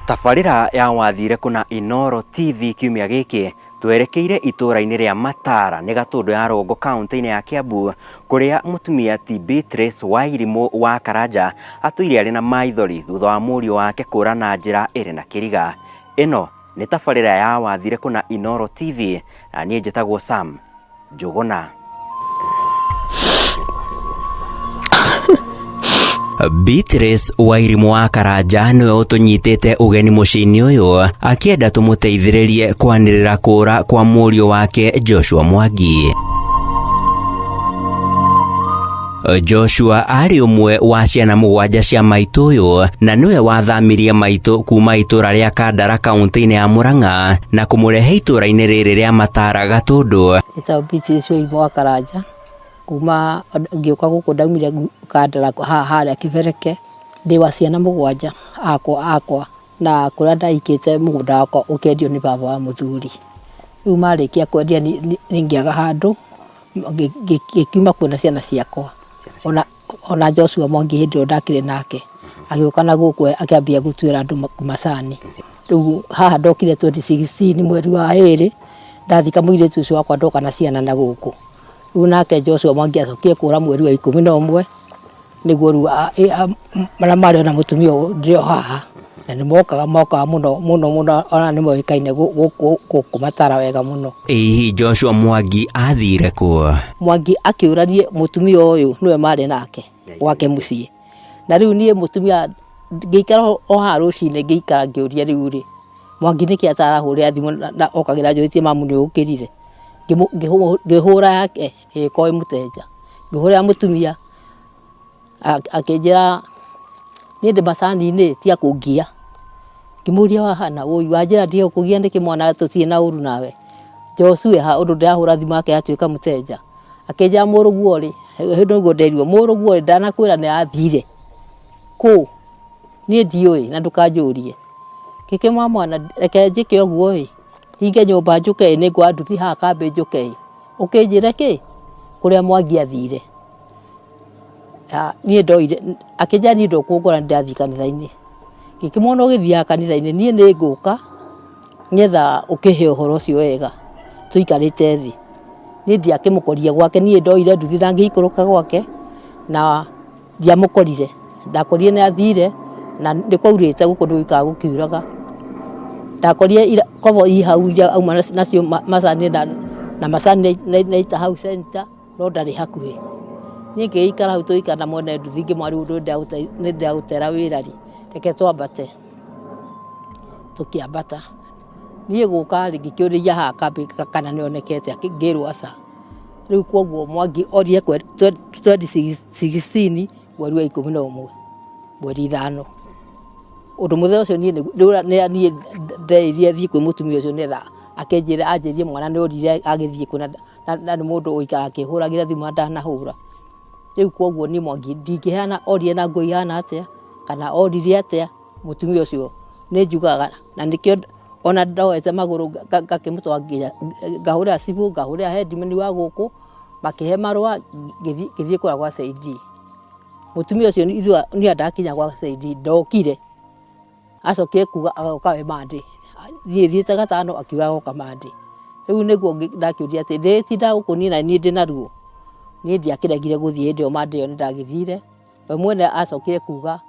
Tabarĩra ya Wathire Kũ na Inooro TV kiumia gĩkĩ twerekeire itũũra-inĩ rĩa Matara nĩ Gatũndũ ya Rũgongo kaunti-inĩ ya Kiambu kũrĩa mũtumia ti Beatrice Wairimũ wa Karanja atũire arĩ na maithori thutha wa mũriũ wake kũra na njĩra ĩrĩ na kĩriga. Ĩno nĩ tabarĩra ya Wathire Kũ na Inooro TV na niĩ njĩtagwo Sam Njũgũna. Beatrice Wairimũ wa Karanja nĩwe ũtũnyitĩte ũgeni mũciĩ-inĩ ũyũ akĩenda tũmũteithĩrĩrie kwanĩrĩra kũra kwa mũriũ wake Joshua Mwangi. Joshua arĩ ũmwe wa ciana mũgwanja cia maitũ ũyũ na nĩwe wathamirie maitũ kuma itũra rĩa Kandara kaunti-inĩ ya Murang'a na kũmũrehe itũra-inĩ rĩrĩ rĩa Matara Gatũndũ. Njĩtagwo Beatrice Wairimũ wa Karanja kuma ngĩũka gũkũ ndaumire Kandara haha harĩa Kĩbereke ndĩ wa ciana mũgwanja akwa akwa na kũrĩa ndaikĩte mũgũnda wakwa ũkĩendio nĩ baba wa mũthuri. Rĩu marĩkia kwendia niĩ ngĩaga handũ ngĩkiuma kuo na ciana ciakwa ona Joshua Mwangi hĩndĩ ĩyo ndakĩrĩ nake agĩũka na gũkũ akĩambia gũtuĩra andũ macani. Rĩu haha ndokire 2016 mweri wa ĩrĩ ndathika mũirĩtu ũcio wakwa ndoka na ciana na gũkũ. Rĩu nake Joshua Mwangi acokire kũra mweri wa 11 nĩguo rĩu marĩa marĩ ona mũtumia ũyũ ndĩ o haha na nĩ mokaga mokaga mũno mũno mũno ona nĩ moĩkaine gũkũ Matara wega mũno. Ĩ hihi Joshua Mwangi athire kũ? Mwangi akĩũranie mũtumia ũyũ nĩwe marĩ nake gwake mũciĩ na rĩu niĩ mũtumia ngĩikara o haha rũcinĩ ngĩikara ngĩũria rĩu rĩ Mwangi nĩkĩ atarahũrĩra thimũ na okagĩra anjũrĩtie mamu nĩ ũkĩrire, ngĩhũra yake ĩgĩkorwo ĩ mũteja, ngĩhũrĩra mũtumia akĩnjĩra niĩ ndĩ macani-inĩ tiga kũngia, ngĩmũria wahana wũi wanjĩra ndige gũkũgia nĩkĩ mwana tũtirĩ na ũru nawe, Joshua ĩ ha ũndũ ndĩrahũra thimũ yake yatuĩka mũteja, akĩnjĩra mũrũguo rĩ, hĩndĩ nĩguo nderirwo mũrũguo rĩ ndanakwĩra nĩ arathire, kũ? Niĩ ndiũĩ na ndũkanjũrie, ngĩkĩmwĩra mwana reke njĩke ũguo ĩ, hinge nyũmba njũke ĩ nĩngũoya nduthi haha kambĩ njũke ĩ, ũkĩnjĩre kĩ? Kũrĩa Mwangi athire. Niĩ ndoire, akĩnjĩra niĩ ndũkũngora nĩ ndĩrathiĩ kanitha-inĩ. Ngĩkĩmuona ũgĩthiaga kanitha-inĩ niĩ nĩ ngũka nĩgetha ũkĩhe ũhoro ũcio wega tũikarĩte thĩ. Niĩ ndiakĩmũkorire gwake, niĩ ndoire nduthi na ngĩikũrũka gwake na ndiamũkorire, ndakorire nĩ athire na nĩ kwaurĩte gũkũ nĩ gũikaraga gũkiuraga. Ndakorire kobo i hau iria auma nacio macani na macani naita hau center. No ndarĩ hakuhĩ. Niĩ ngĩgĩikara hau tũgĩikara na mwene nduthi ngĩmwĩra rĩu ũndũ nĩ ndĩragũtera wĩra rĩ, reke twambate. Tũkĩambata. Niĩ gũka rĩ, ngĩkĩũrĩria haha kambĩ kana nĩ onekete ngĩrwo aca. Rĩu koguo Mwangi orire 2016 mweri wa 11, mweri 5. Ũndũ mũthenya ũcio niĩ niĩ nderirire thiĩ kwĩ mũtumia ũcio nĩgetha akĩnjĩre anjĩrire mwana nĩ orire agĩthiĩ kũ na na nĩ mũndũ ũikaraga akĩhũragĩra thimũ na ndanahũra. Rĩu koguo niĩ Mwangi ndingĩheana orire na nguo ihana atĩa, kana orire atĩa, mũtumia ũcio nĩ njugaga na nĩkĩo ona ndoete magũrũ ngakĩmũtwara nginya ngahũrĩra cibũ, ngahũrĩra headman wa gũkũ, makĩhe marũa ngĩthiĩ kũrĩa gwa CID. Mũtumia ũcio niĩ ndakinya gwa CID ndokire. Acokire kuga agoka we Monday, niĩ thiĩte gatano akiuga agoka Monday. Rĩu nĩguo ndakĩũria atĩ ndĩtinda gũkũ niĩ na niĩ ndĩna ruo, niĩ ndiakĩregire gũthiĩ hĩndĩ ĩyo Monday ĩyo nĩndagĩthire, we mwene acokire kuga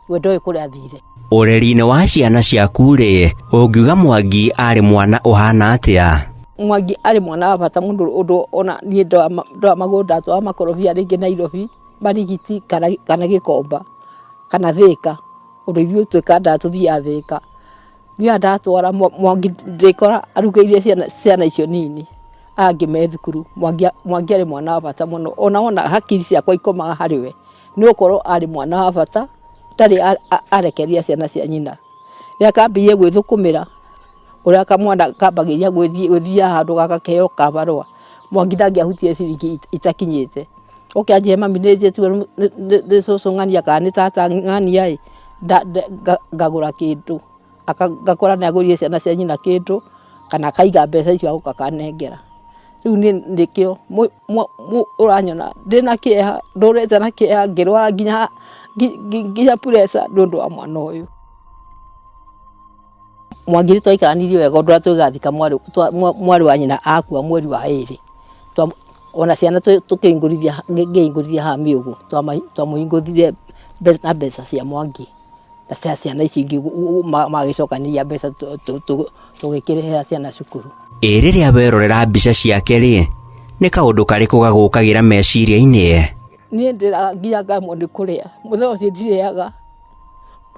we ndoĩ kũrĩa athire. Ũreri-inĩ wa ciana ciaku-rĩ, ũngiuga Mwangi arĩ mwana ũhana atĩa? Mwangi arĩ mwana wa bata mũno ũndũ ona niĩ ndoya magũrũ ndatwara makorobia rĩngĩ Nairobi, Marigiti kana Gĩkomba kana Thĩka. Ũndũ ithuĩ twĩkandaga tũthiaga Thĩka. Niĩ ndatwara Mwangi ndĩkora arugĩire ciana icio nini, aya angĩ me thukuru. Mwangi arĩ mwana wa bata mũno, ona wona hakiri ciakwa ikomaga harĩ we, nĩ gũkorwo arĩ mwana wa bata, ndarĩ arekereria ciana cia nyina. Rĩrĩa kambĩrĩirie gwĩthũkũmĩra, ũrĩa kamwana kambagĩrĩria gũthiaga handũ gakaheo kabarũa, Mwangi ndangĩahutirie ciringi itakinyĩte. Oke anjĩre mami nĩ njĩtue nĩ cũcũ ng'ania kana nĩ tata ng'ania ĩ, ngagũra kĩndũ, ngakora nĩ agũrĩire ciana cia nyina kĩndũ, kana akaiga mbeca icio agoka akanengera. Rĩu niĩ nĩkĩo ũranyona ndĩna kĩeha, ndũrĩte na kĩeha ngĩrwara nginya pressure nĩ ũndũ wa mwana ũyũ. Mwangi nĩ twaikaranirie wega ũndũ ũrĩa twĩgathika mwarĩ wa nyina akua mweri wa ĩrĩ. Ona ciana tũkĩhingũrithia, ngĩhingũrithia haha Mĩũgũ, twamũhingũrithirie na mbeca cia Mwangi na cia ciana ici ingĩ magĩcokanĩria mbeca tũgĩkĩrĩhĩra ciana cukuru. Ĩ rĩrĩa werorera mbica ciake rĩ, nĩ kaũndũ karĩkũ gagũkagĩra meciria-inĩ? Niĩ ndĩraga nginya ngamwo nĩ kũrĩa, mũthenya ũcio ndirĩaga,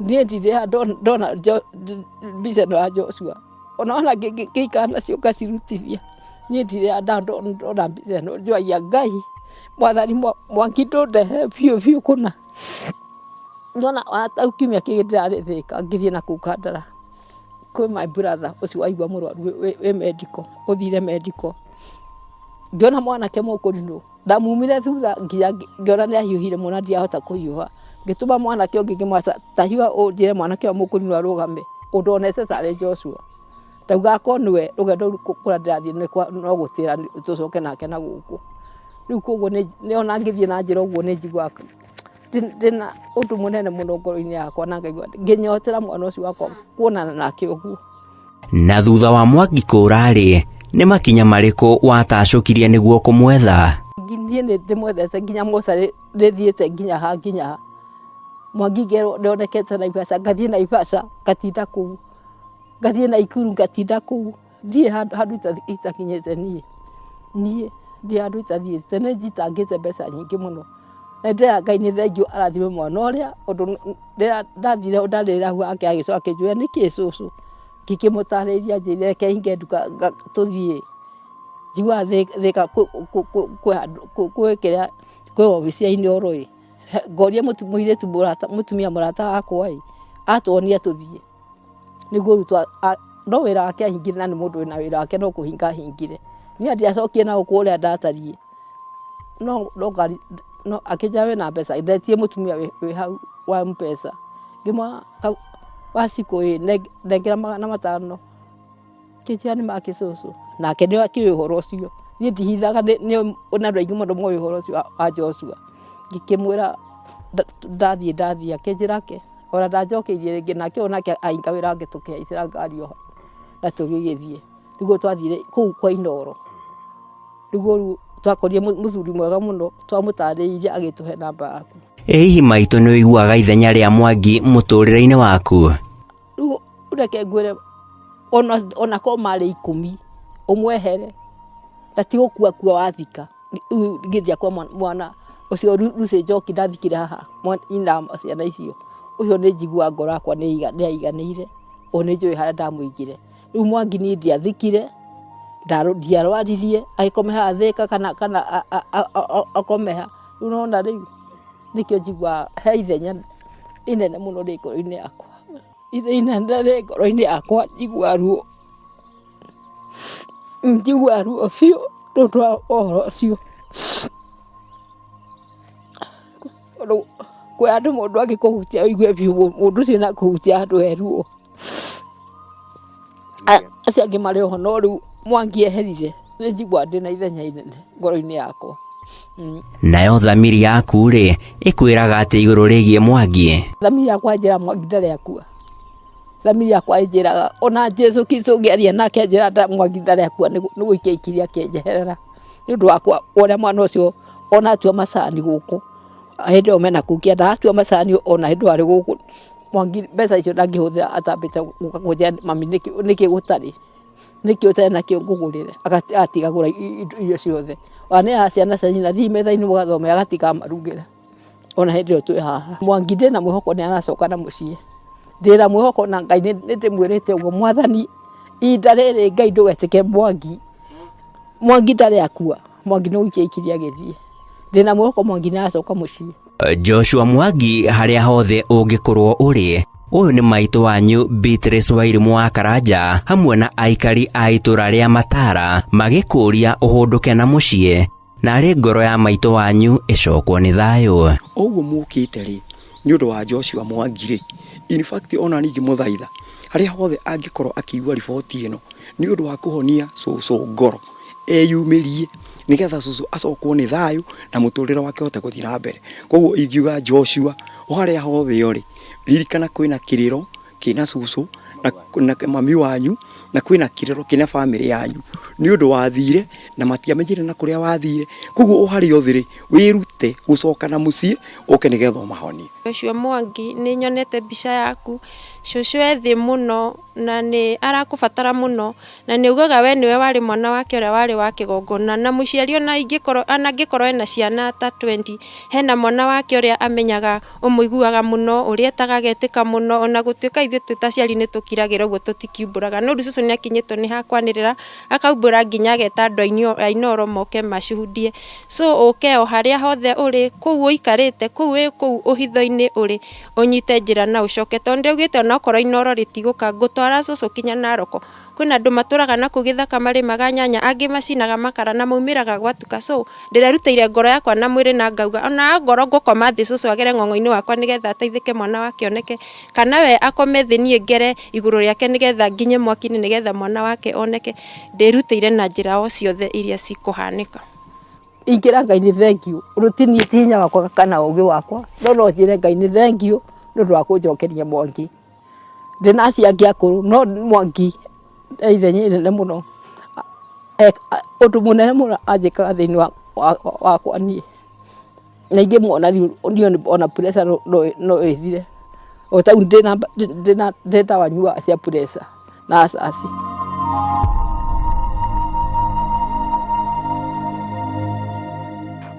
niĩ ndirĩaga ndona mbica ĩno ya Joshua, ona wona ngĩikara nacio ngacirutithia, niĩ ndirĩaga ndona mbica ĩno, njũragia Ngai, Mwathani Mwangi ndũndehere biũ biũ kũna. Nĩwona ona ta rĩu kiumia kĩngĩ ndĩrarĩ Thĩka ngĩthiĩ nakũu Kandara, kwĩ my brother ũcio waigua mũrwaru wĩ medical, ũthire medical, ngĩona mwanake mũkũrinũ, ndamumire thutha nginya ngĩona nĩ ahiũhire mũno na ndiahota kũhiũha, ngĩtũma mwanake ũngĩ ngĩmwĩra ta hiũha ũnjĩre mwanake ũyũ mũkũrinũ arũgame, ũndũ onete tarĩ Joshua. Ndauga akorwo nĩwe rũgendo rũu kũrĩa ndĩrathiĩ no gũtĩra tũcoke nake na gũkũ. Rĩu koguo ona ngĩthiĩ na njĩra ũguo nĩ njiguaga ndĩna ũndũ mũnene mũno ngoro-inĩ yakwa na ngaigua ngĩnyotera mwana ũcio wakwa kuonana nake ũguo. Na thutha wa Mwangi kũra-rĩ, nĩ makinya marĩkũ watacũkirie nĩguo kũmwetha? Niĩ nĩ ndĩmwethete nginya mocarĩ, nĩ thiĩte nginya ha nginya ha. Mwangi ngerwo nĩonekete Naivasha, ngathiĩ Naivasha ngatinda kũu, ngathiĩ Naikuru ngatinda kũu, ndirĩ handũ itakinyĩte niĩ, niĩ ndirĩ handũ itathiĩte, nĩ njitangĩte mbeca nyingĩ mũno. Na ndĩrera Ngai nĩ thengiũ arathime mwana ũrĩa, ũndũ rĩrĩa ndathire ndarĩrĩra hau hake agĩcoka akĩnjũria nĩkĩ cũcũ, ngĩkĩmũtarĩria anjĩrire reke hinge nduka tũthiĩ. Njiguaga Thĩka kwĩ kĩrĩa kwĩ wabici ya Inooro ĩ, ngoria mũirĩtu mũrata mũtumia mũrata wakwa ĩ, atuonia tũthiĩ. Nĩguo rĩu no wĩra wake ahingire na nĩ mũndũ wĩna wĩra wake no kũhinga ahingire. Niĩ ndiacokire na gũkũ ũrĩa ndatariĩ. No no ngari no akĩnjĩra wĩna mbeca, ndetire mũtumia wĩ hau wa M-Pesa, ngĩmwĩra Wacikũ ĩ nengera 500. Akĩnjĩra nĩ make cũcũ, nake nĩ akĩũĩ ũhoro ũcio. Niĩ ndihithaga na andũ aingĩ mũno moĩ ũhoro ũcio wa Joshua. Ngĩkĩmwĩra ndathiĩ ndathiĩ, akĩnjĩra ke, ona ndanjokeirie rĩngĩ, nake ũyũ nake ahinga wĩra wake tũkĩhaicĩra ngari o hau na tũgĩgĩthiĩ. Nĩguo twathire kũu kwa Inooro, nĩguo rĩu twakorire mũthuri mwega mũno, twamũtarĩirie agĩtũhe namba yaku. Ĩ hihi maitũ nĩ ũiguaga ithenya rĩa Mwangi mũtũrĩre-inĩ waku? Rĩu reke ngwĩre ona korwo marĩ 10 ũmwehere na ti gũkua kua wathika. Rĩu ngĩthiĩ kwa mwana ũcio Lucy Njoki ndathikire haha nyina wa ciana icio, ũcio nĩ njiguaga ngoro yakwa nĩ yaiganĩire, o nĩ njũĩ harĩa ndamũigire. Rĩu Mwangi niĩ ndiathikire, ndiarwaririe agĩkome haha Thĩka kana akome ha. Rĩu nĩwona rĩu nĩkĩo njiguaga he ithenya inene mũno rĩ ngoro-inĩ yakwa. Ithenya inene rĩ ngoro-inĩ yakwa njiguaga ruo, njiguaga ruo biũ nĩ ũndũ wa ũhoro ũcio. Tondũ kwĩ handũ mũndũ angĩkũhutia ũigue biũ mũndũ ũcio nĩ akũhutia handũ he ruo. Acio angĩ marĩ oho no rĩu Mwangi eherire nĩ njiguaga ndĩna ithenya inene ngoro-inĩ yakwa. Nayo thamiri yaku rĩ, ĩkwĩraga atĩ igũrũ rĩgiĩ Mwangi? Thamiri yakwa ĩnjĩraga Mwangi ndarĩ akua. Thamiri yakwa ĩnjĩraga ona Jesu Kristo ngĩaria nake anjĩraga Mwangi ndarĩ akua nĩ gũikia aikirie akĩnjeherera. Nĩ ũndũ wakwa ũrĩa mwana ũcio ona atua macani gũkũ, hĩndĩ ĩyo mena kũu kĩanda atua macani ona hĩndĩ ĩyo arĩ gũkũ, Mwangi mbeca icio ndangĩhũthĩra atambĩte gũka kũnjĩra mami nĩkĩ gũtarĩ, nĩkĩ ũtarĩ nakĩo ngũgũrĩre, agatiga kũgũra irio ciothe. Ona nĩ eraga ciana cia nyina thiĩi metha-inĩ mũgathome agatiga amarugĩra ona hĩndĩ ĩyo twĩ haha. Mwangi ndĩna mwĩhoko nĩ aracoka na mũciĩ, ndĩna mwĩhoko na Ngai nĩ ndĩmwĩrĩte ũguo Mwathani ihinda rĩrĩ Ngai ndũgetĩke Mwangi, Mwangi ndarĩ akua, Mwangi nĩ gũikia aikirie agĩthiĩ. Ndĩna mwĩhoko Mwangi nĩ aracoka mũciĩ. Joshua Mwangi harĩa hothe ũngĩkorwo ũrĩ, ũyũ nĩ maitũ wanyu Beatrice Wairimu wa Karanja hamwe na aikari a itũra rĩa Matara magĩkũria ũhũndũke na mũciĩ narĩ ngoro ya maitũ wanyu ĩcokwo nĩ thayũ. Ũguo mũkĩte rĩ, nĩ ũndũ wa Joshua Mwangi rĩ, in fact ona niĩ ingĩmũthaitha harĩa hothe angĩkorwo akĩigua riboti ĩno, nĩ ũndũ wa kũhonia cũcũ ngoro, eyumĩrie nĩgetha cũcũ acokwo nĩ thayũ na mũtũrĩre wake ũhote gũthiĩ na mbere. Koguo ingiuga Joshua o harĩa hothe ũrĩ, ririkana kwĩna kĩrĩro kĩna cũcũ na mami wanyu na kwĩna kĩrĩro kĩna bamĩrĩ yanyu nĩ ũndũ wathire na matiamenyire na kũrĩa wathire. Koguo o harĩa ũthĩ rĩ, wĩrute gũcoka na mũciĩ ũke nĩgetha ũmahonie. Joshua Mwangi, nĩ nyonete mbica yaku, cũcũ e thĩ mũno na nĩ arakũbatara mũno, na nĩ augaga we nĩwe warĩ mwana wake ũrĩa warĩ wa kĩgongona, na mũciari ona ingĩkorwo ona angĩkorwo ena ciana ta 20, hena mwana wake ũrĩa amenyaga ũmũiguaga mũno, ũrĩa etaga agetĩka mũno, ona gũtuĩka ithuĩ twĩ ta aciari nĩ tũkiragĩra ũguo tũtikiumbũraga, no rĩu cũcũ nĩ akinyĩtwo nĩ hakwanĩrĩra, akaumbũra nginya ageta andũ a Inooro moke macuhundie. So ũke o harĩa hothe ũrĩ, kũu ũikarĩte, kũu wĩ kũu ũhitho-inĩ ũrĩ, ũnyite njĩra na ũcoke, tondũ nĩndaugĩte onakorwo Inooro rĩtigũka, ngũtwara cũcũ kinya Naroko. Kwĩna andũ matũraga na kũu gĩthaka marĩmaga nyanya, angĩ macinaga makara na maumĩraga gwatuka. So ndĩrerutĩire ngoro yakwa na mwĩrĩ na ngauga ona ngoro ngũkoma thĩ cũcũ agere ng'ong'o-inĩ wakwa nĩgetha ateithĩke mwana wake oneke, kana we akome thĩ niĩ ngere igũrũ rĩake nĩgetha nginye mwaki-inĩ nĩgetha mwana wake oneke. Ndĩrutĩire na njĩra o ciothe iria cikũhanĩka. Ingĩra Ngai nĩ thengiũ, ũndũ ti niĩ ti hinya wakwa kana ũgĩ wakwa, no no njĩre Ngai nĩ thengiũ nĩ ũndũ wa kũnjokeria Mwangi. Ndĩna acio angĩ akũrũ no Mwangi e ithenya inene mũno, ũndũ mũnene mũno anjĩkaga thĩinĩ wakwa niĩ. Na ingĩmuona rĩu niĩ ona pressure no ĩthire. O ta rĩu ndĩna ndawa nyuaga cia pressure na acaci.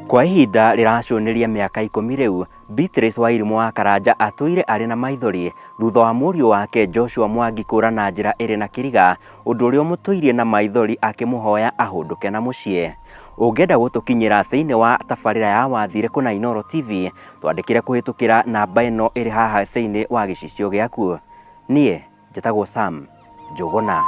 Kwa ihinda rĩracũnĩria mĩaka 10 rĩu, Beatrice Wairimũ wa Karanja atũire arĩ na maithori thutha wa mũriũ wake Joshua Mwangi kũra na njĩra ĩrĩ na kĩriga, ũndũ ũrĩa ũmũtũirie na maithori akĩmũhoya ahũndũke na mũciĩ. Ũngĩenda gũtũkinyĩra thĩinĩ wa tabarĩra ya Wathire Kũna Inooro TV, twandĩkĩre kũhĩtũkĩra namba ĩno ĩrĩ haha thĩinĩ wa gĩcicio gĩaku. Niĩ njĩtagwo Sam Njũgũna.